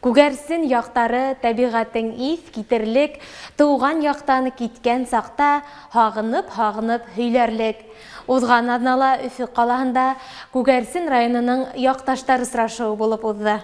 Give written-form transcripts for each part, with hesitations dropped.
Күгәрсен яҡтары, тәбиғәтең иҫ китерлек, тыуған яҡтан киткән саҡта һағынып-һағынып һөйләрлек. Уҙған аҙнала Өфө ҡалаһында Күгәрсен районының яҡташтар осрашыуы булып уҙҙы.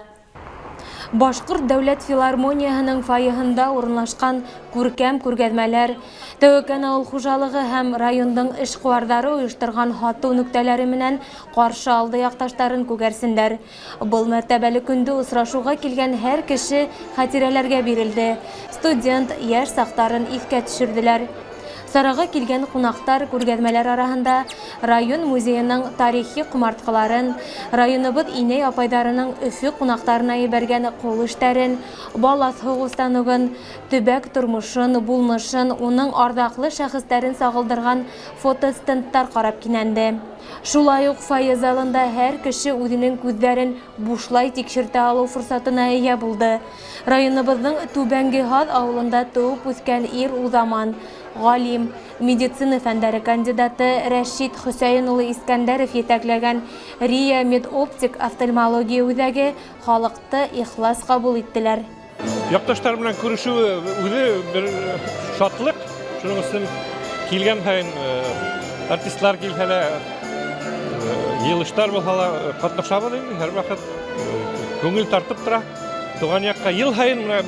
Башҡорт дәүләт филармонияһының фойеһында урынлашҡан күркәм күргәҙмәләр, Тәүәкән ауыл хужалығы һәм райондың эшҡыуарҙары ойошторған һатыу нөктәләре менән ҡаршы алды яҡташтарын күгәрсендәр. Был мәртәбәле көндө осрашыуға килгән һәр кеше хәтирәләргә бирелде. Студент, йәш саҡтарын иҫкә төшөрҙөләр. Сараға килгән ҡунаҡтар күргәҙмәләр араһында район музейының тарихи ҡомартҡыларын, районыбыҙ инәй-апайҙарының Өфө ҡунаҡтарына ебәргән ҡул эштәрен, балаҫ һуғыу станогын, төбәк тормошон, булмышын, уның арҙаҡлы шәхестәрен сағылдырған фотостендтар ҡарап кинәнде. Шулай уҡ фойе залында һәр кеше үҙенең күҙҙәрен бушлай тикшертә алыу форсатына эйә булды. Районыбыҙҙың Түбәнге Һаҙ ауылында тыуып үҫкән ир уҙаман, галим, медицина фәндәре кандидаты Рәшит Хөсәйен улы Искәндәров етәкләгән РИА Медоптик офтальмология үҙәге халыҡты ихлас ҡабул иттеләр. Яҡташтар менән күрешеү үҙе бер шатлыҡ. Шуның өсөн килгән һайын артистлар килһә лә, йыйылыштар булһа ла ҡатнашабыҙ инде һәр ваҡыт. Күңел тартып тора. Туған яҡҡа йыл һайын менә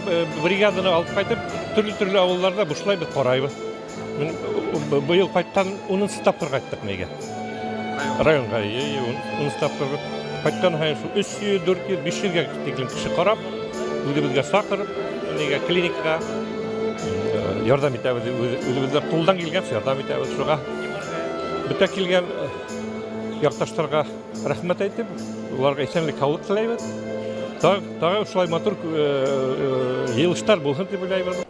бригаданы алып ҡайтып, төрлө-төрлө ауылларҙа бушлай беҙ ҡарайбыҙ. Быйыл ҡайтҡан 10-нсы тапҡыр ҡайттыҡ нигә? Районға, 10-нсы тапҡыр ҡайтҡан һайын шул 300, 400, 500-гә тиклем кеше ҡарап, үҙебеҙгә саҡырып, нигә клиникаға ярҙам итәбеҙ, үҙебеҙҙән ҡулдан килгәнсә ярҙам итәбеҙ шуға. Бөтә килгән яҡташтарға рәхмәт әйтеп, уларға иҫәнлек, һаулыҡ теләйбеҙ. Тағы шулай матур йыйылыштар булһын тип уйлайбыҙ.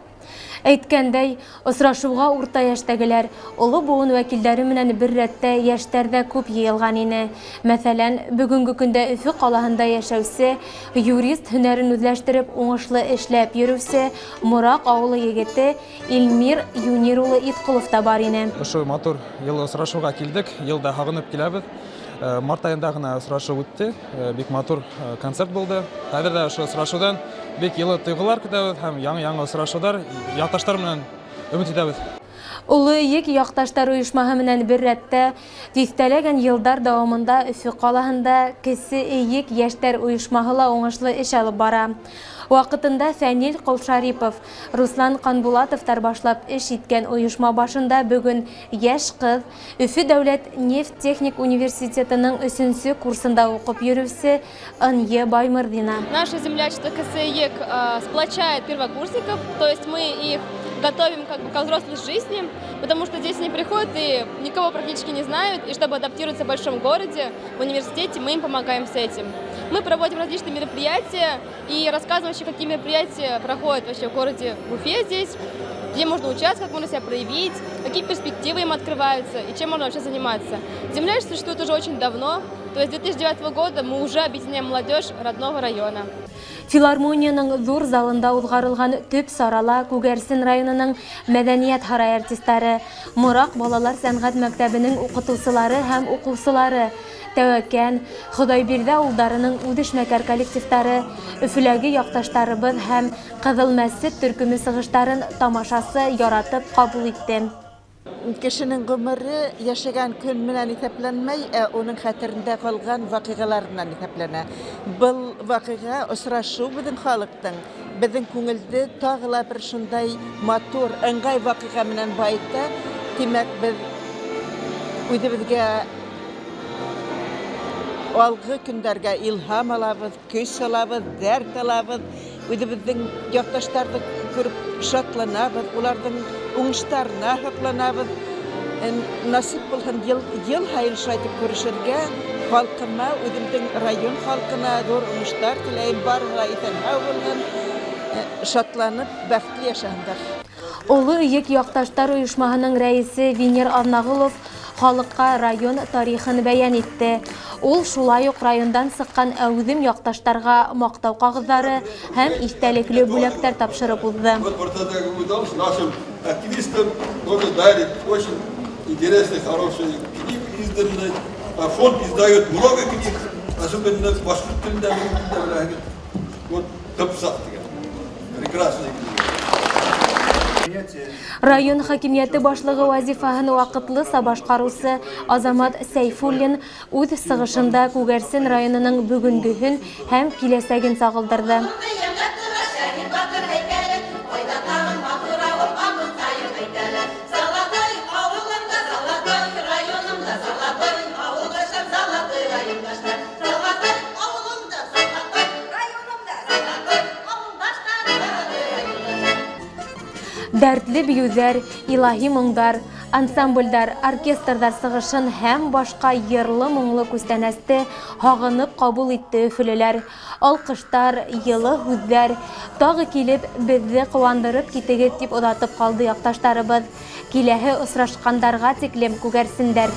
Әйткәндәй, осрашыуға урта йәштәгеләр, оло быуын вәкилдәре менән бер рәттә йәштәр ҙә күп йыйылған ине. Мәҫәлән, бөгөнгө көндә Өфө ҡалаһында йәшәүсе, юрист һөнәрен үҙләштереп уңышлы эшләп йөрөүсе Мораҡ ауылы егете Илмир Юнир улы Иткулов та бар ине. Ошо матур йылы осрашыуға килдек, йылда һағынып киләбеҙ. Март айында ғына осрашыу үтте, бик матур концерт булды. Хәҙер ҙә ошо осрашыуҙан бик йылы тойғолар көтәбеҙ һәм яңы-яңы осрашыуҙар яҡташтар менән өмөт итәбеҙ. Оло Эйек яҡташтар ойошмаһы менән бер рәттә тиҫтәләгән йылдар дауамында Өфө ҡалаһында Кесе Эйек йәштәр ойошмаһы ла уңышлы эш алып бара. Ваҡытында Фәнил Ҡолшарипов, Руслан Ҡанбулатовтар башлап эш иткән ойошма башында бөгөн йәш ҡыҙ Өфө дәүләт нефть техник университетының өсөнсө курсында уҡып йөрөүсе Ынйы Баймырҙина. Наше землячество Кесе Эйек сплочает первокурсников, то есть мы их готовим ко взрослой жизни, потому что здесь они приходят и никого практически не знают, и чтобы адаптироваться в большом городе, в университете, мы им помогаем с этим. Мы проводим различные мероприятия и рассказываем вообще, какие мероприятия проходят вообще в городе Уфе здесь, где можно участвовать, как можно себя проявить, какие перспективы им открываются и чем можно вообще заниматься. Землячество существует уже очень давно, то есть с 2009 года мы уже объединяем молодежь родного района. Филармонияның ҙур залында уҙғарылған төп сарала Күгәрсен районының мәҙәниәт һарай артистары, Мораҡ балалар сәнғәт мәктәбенең уҡытыусылары һәм уҡыусылары, Тәүәкән, Хоҙайбирҙе ауылдарының үҙешмәкәр коллективтары, Өфөләге яҡташтарыбыҙ һәм Ҡыҙыл мәсет төркөмө сығыштарын тамашасы яратып ҡабул итте. Кешенең ғүмере йәшәгән көн менән иҫәпләнмәй, ә уның хәтерендә ҡалған ваҡиғалар менән иҫәпләнә. Был ваҡиға осрашыу беҙҙең халыҡтың, беҙҙең күңелде тағы ла бер шундай матур, ыңғай ваҡиға менән байыта. Тимәк, беҙ үҙебеҙгә алғы көндәргә илһам алабыҙ, көс алабыҙ, дәрт алабыҙ, үҙебеҙҙең яҡташтарҙы күреп шатланабыҙ, уларҙың уңыштарына һоҡланабыҙ. Насип булһын йыл һайын шулай итеп күрешергә, халҡыма, үҙемдең район халҡына ҙур уңыштар теләйем, барыһы ла иҫән-һау булһын, шатланып, бәхетле йәшәһендәр. Оло Эйек яҡташтар ойошмаһының рәйесе Венер Аҙнағолов халыҡҡа район тарихын бәйән итте. Ул шулай уҡ райондан сыҡҡан әүҙем яҡташтарға маҡтау ҡағыҙҙары һәм иҫтәлекле бүләктәр тапшырып уҙҙы. Вот нашим активистам тоже дали очень интересные, хорошие книги изданные. Фонд издает много книг, особенно башҡорт телендә, вот. «Ҡыпсаҡ» тигән. Прекрасная книга. Район хакимиәте башлығы вазифаһын ваҡытлыса башҡарыусы Азамат Сәйфуллин үҙ сығышында Күгәрсен районының бөгөнгөһөн һәм киләсәген сағылдырҙы. Дәртле бейеүҙәр, илаһи моңдар, ансамблдәр, оркестрҙар сығышын һәм башҡа йырлы-моңло күстәнәсте һағынып ҡабул итте өфөлөләр. Алҡыштар, йылы һүҙҙәр, тағы килеп беҙҙе ҡыуандырып китегеҙ тип оҙатып ҡалды яҡташтарыбыҙ. Киләһе осрашҡандарға тиклем, күгәрсендәр!